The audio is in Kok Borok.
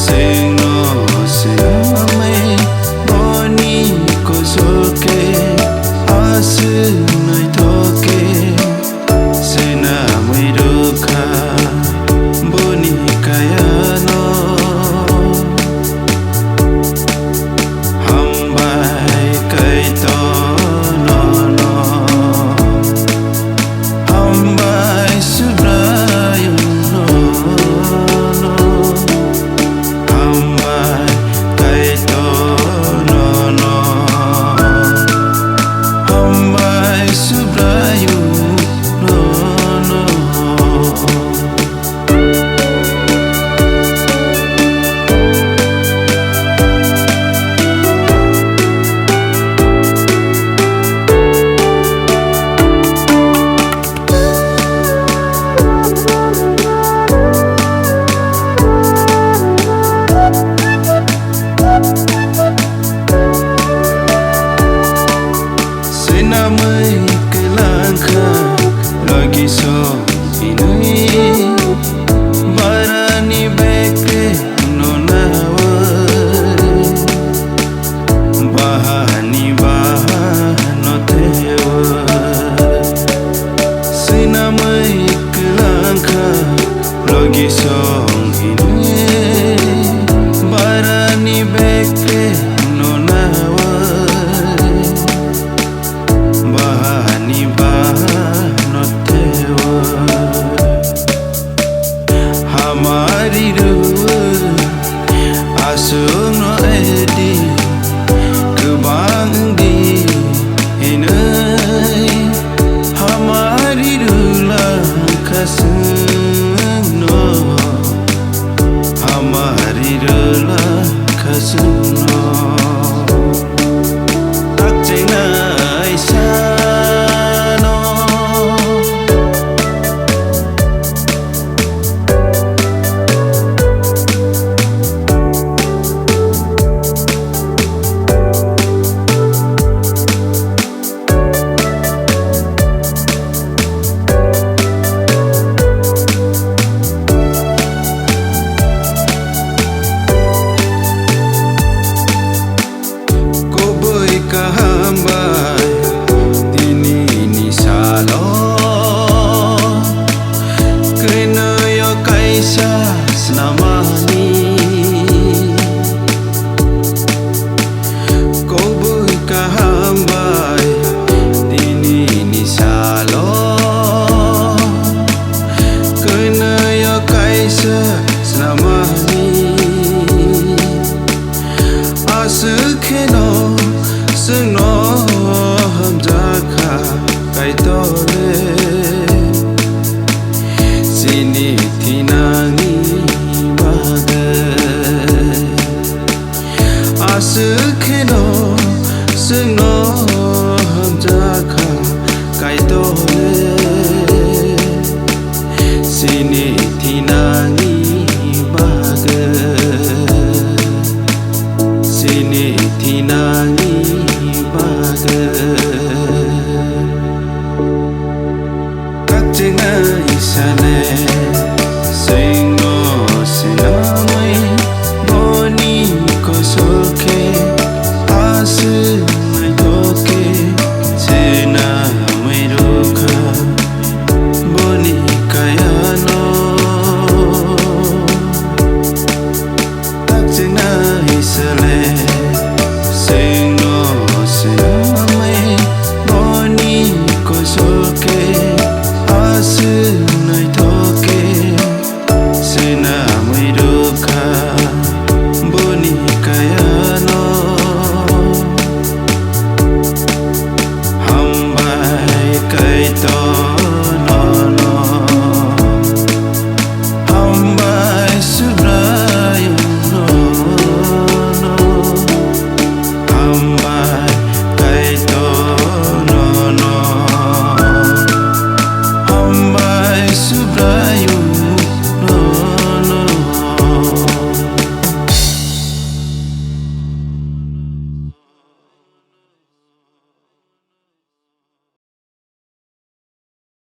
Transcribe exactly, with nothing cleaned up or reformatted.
Chwngno swnamwi boni kusuke aswk naithoke swnamwi rwkha boni kayano. Hambai Kaitor nono. Hambai Subraiyung nono. Hambai Kaitor nono. Hambai Subraiyung nono. Swnamwi kwlangkha logisong hinwi barani bag no nawi. Bahani bahano tewa swnamwi kwlangkha logisong hinwi barani bag no nawi. Bahani bahano tewa hamari rw aswkno edi kwbang wngdi hinwi hamari rwlangkha chwngno. Hamari rwlangkha chwngno. Takchengnai sano. Kubui kaham bai tinini salo kwnwi o kaisa snamani. Kubui kaham bai tinini salo kwnwi o kaisa snamani. Aswk kheno chwngno hamjakha Kaitor le, chini thinangni bagwi. Aswk kheno chwngno hamjakha Kaitor le, chini thinangni bagwi, chini thinangni bagwi. Takchengnai sane.